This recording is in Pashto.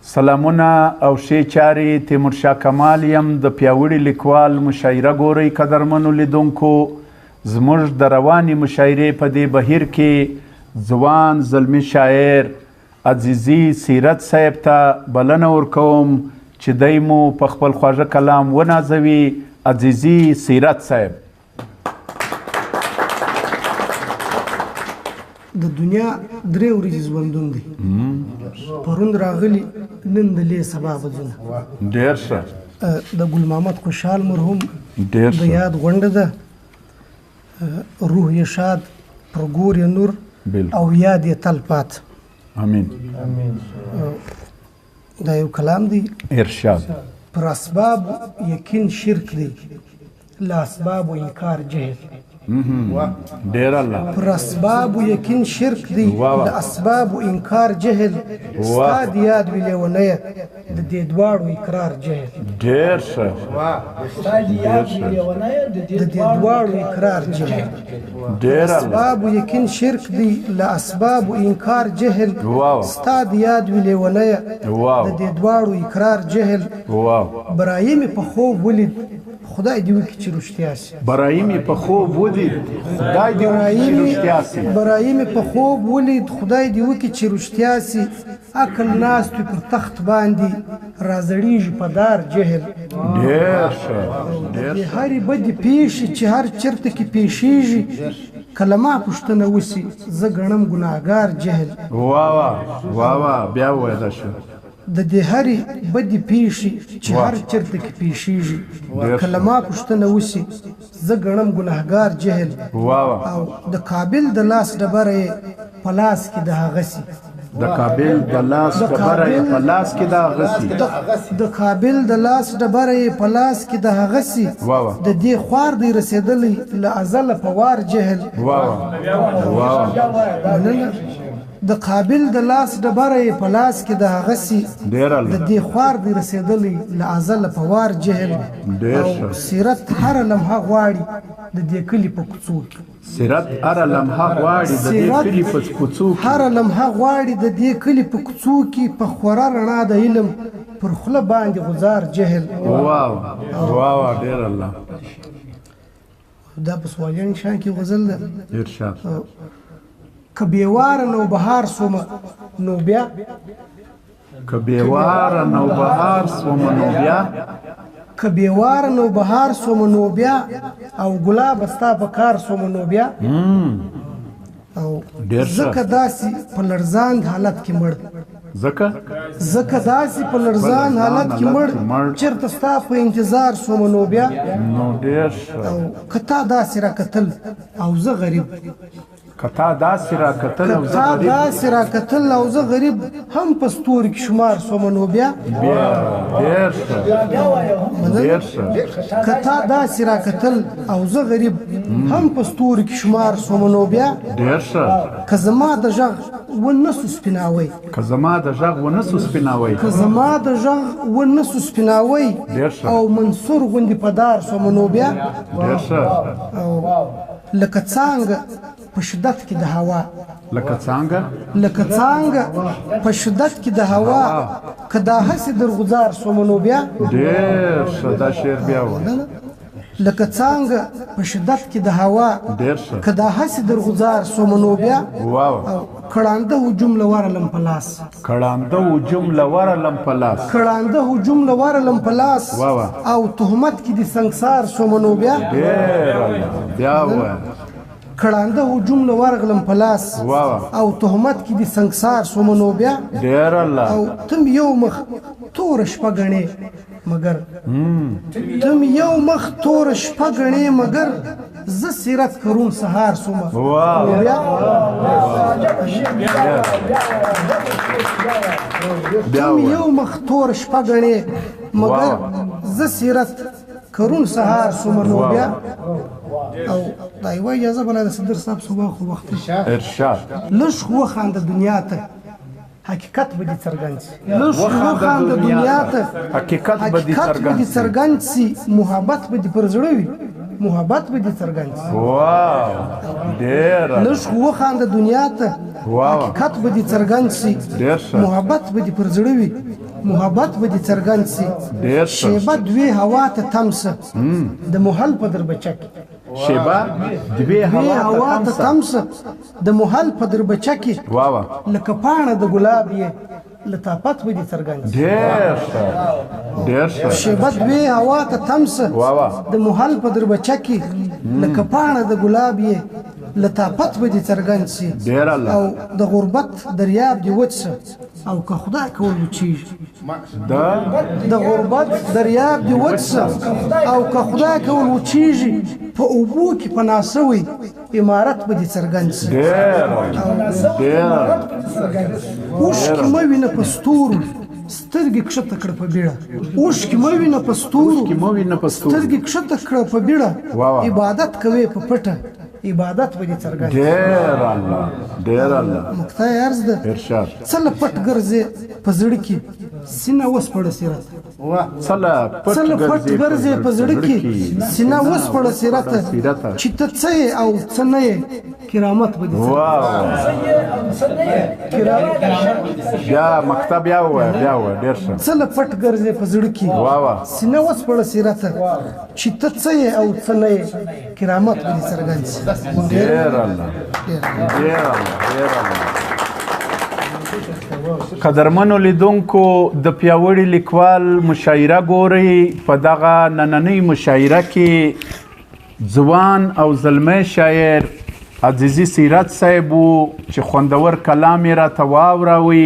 سلامونه او ښې چارې. تیمورشاه کمال یم، د پیاوړي لیکوال مشاعره ګورئ. قدرمنو لیدونکو، زموږ د روانې مشاعرې په دې بهیر کې ځوان زلمی شاعر عزیزي سیرت صاحب ته بلنه ورکوم چې دی مو په خپل خواږه کلام ونازوي. عزیزي سیرت صاحب. د دنیا درې ورځې ژوندون دی، پرون راغلی نن د لې سبا به ځونه. ډېر ښه. د ګل محمد خوشحال مرحوم ډېر د یاد غونډه ده، روح یې ښاد، پر ګور یې نور او یاد یې تل پات. امین. دا یو کلام دی. ارشاد. پر اسباب یقین شرک دی، له اسباب انکار جهل. ډېر الله. پر اسباب یقین شرک دی، له اسباب انکار جهل. ستا د یاد وي لېونیه، د دې دواړو اقرار جهل. ډېر ښه. د دې دواړو اقرار جهل. ډېر الله. اسباب یقین شرک دی، له اسباب انکار جهل. ستا د یاد وي لېونیه، د دې دواړو اقرار جهل. برایي مې په خوب ولید، خدای دې وکړي چې رښتیا شي. برایي مې په خوب ولید، خدای دې وکړي چې رښتیا شي. برایي مې په خوب ولید، خدای دې وکړي چې رښتیا شي. عقل ناست وي پر تخت باندې، رازړېږي په دار جهل. ډېر ښه. ډېر ښه. هرې بدې پېښې چې هر چېرته کې پېښېږي، که له ما پوښتنه وشي، زه ګڼم ګناهګار جهل. واه واه واه واه، بیا ووایه دا شعر. د دې هرې بدې پېښې چې هر چېرته کې پېښېږي، که له ما پوښتنه وشي، زه ګڼم ګناهګار جهل. او د کابل د لاس ډبره یې په لاس کې د هغه سي. د کابل د لاس ډبره یې په لاس کې د هغه سي. د کابل د لاس ډبره یې په لاس کې د هغه سي. د دې خوار دی رسېدلی له ازله په وار جهل. مننه. د قابل د لاس ډبره یې په لاس کې د هغه سي. د دې خوار دی رسېدلی له ازله په وار جهل. او سیرت هره لمحه غواړي د دې کلي په کوڅو کې. سیرت هره لمحه غواړي د دې کلي په کوڅو کې. هره لمحه غواړي د دې کلي په کوڅو کې، په خوره رڼا د علم پر خوله باندې غزار جهل. واه واه واه، ډېر الله. دا په سوالیه نشان کې غزل ده. ارشاد. که بېواره نوبهار سومه نو بیا، که بېواره نوبهار سومه نو بیا، که بېواره نوبهار سومه نو بیا، او ګلابه ستا په کار سومه نو بیا. او ځکه داسې په لړزاند حالت کې مړ، ځکه داسې په لړزان حالت کې مړ، چېرته ستا په انتظار سومه نو بیا. نو ډېر ښه. او که تا داسې راکتل او زه غریب، که تا داسې راکتل او زه غریب، داسې راکتل او زه غریب، هم په ستوري کې شمار سومه نو بیا. ډېر ښه. ډېر ښه. که تا داسې راکتل او زه غریب، هم په ستوري کې شمار سومه نو بیا. ډېر ښه. که زما د غږ ونه سو سپیناوی، که زما د غږ ونه سو سپیناوی، که زما د غږ ونه سو سپیناوی، او منصور غوندې په دار سومه نو بیا. ډېر ښه. او لکه څانګه په شدت کې د هوا، لکه څانګه، لکه څانګه په شدت کې د هوا، که دا هسې درغوځار سومه نو بیا. ډېر ښه، دا شعر بیا ووایه. لکه څانګه په شدت کې د هوا، که دا هسې درغوځار سومه نو بیا. او کړانده هجوم له ورلم په لاس، کړانده هجوم له ورلم په لاس، کړانده هجوم له ورلم په لاس، او تهمت کې دې سنګسار سومه نو بیا. ډېر الله، بیا ووایه. کړانده هجوم له ورغلم په لاس، او تهمت کې دې سنګسار سومه نو بیا. ډېر الله. او تم یو مخ توره شپه ګڼې مګر، تم یو مخ توره شپه ګڼې مګر، زه سیرت کرون سهار سومه نو بیا. تم یو مخ توره شپه ګڼې مګر، زه سیرت کرون سهار سومه نو بیا. او دا یوه اجازه بله د صدر صاحب صبح خو وخت. ارشاد. لږ خو وخانده دنیا ته، حقیقت به دې څرګند شي. لږ خو وخانده دنیا ته، حقیقت به دې څرګند شي. محبت به دې پر زړه وي، محبت به دې څرګند سي. واو ډېر لږ خو وخانده دنیا ته، حقیقت به دې څرګند سي. محبت به دې پر زړه وي، محبت به دې څرګند سي. شېبه دوې هوا ته تم سه د محل په دربچه کې، شېبه دوې هوا ته تم سه د محل په دربچه کې، لکه پاڼه د ګلاب یې لطافت به دې څرګند سي. ډېر ښه ډېر ښه. شېبه دوې هوا ته تم سه د محل په دربچه کې، لکه پاڼه د ګلاب یې لطافت به دې څرګند سي. او د غربت دریاب دې وچ سه او که خدای کول وچیږي، د غربت دریاب دې وچ سه او که خدای کول وچیږي، په اوبو کې پناه سوی امارت به دې څرګند سي. اوښکې مه وینه په ستورو، سترګې کښته کړه په بیړه، اوښکې مه وینه په ستورو، سترګې کښته کړه په بیړه، عبادت کوې په پټه، عبادت به دې څرګند سي. ډېر الله ډېر الله. مقطع یې عرض ده، ارشاد. څه له پټ ګرځې په زړه کې، سینه وسپړه سیرته، څه له پټ ګرځې په زړه کې، سینه وسپړه سیرته، چې ته څه یې او څه نه یې، کرامت به دې څرګند. بیا مکتب بیا ووایه، بیا ووایه. ډېر ښه. څه له پټ ګرځې په زړه کې، سینه وسپړه سیرته، چې ته څه یې او څه نه یې، کرامت به دې څرګند سي. ډېر الله ډېر الله ډېر الله. قدرمنو لیدونکو، د پیاوړي لیکوال مشاعره ګورئ. په دغه نننۍ مشاعره کې ځوان او زلمی شاعر عزیزي سیرت صاحب و چې خوندور کلام یې راته واوراوی.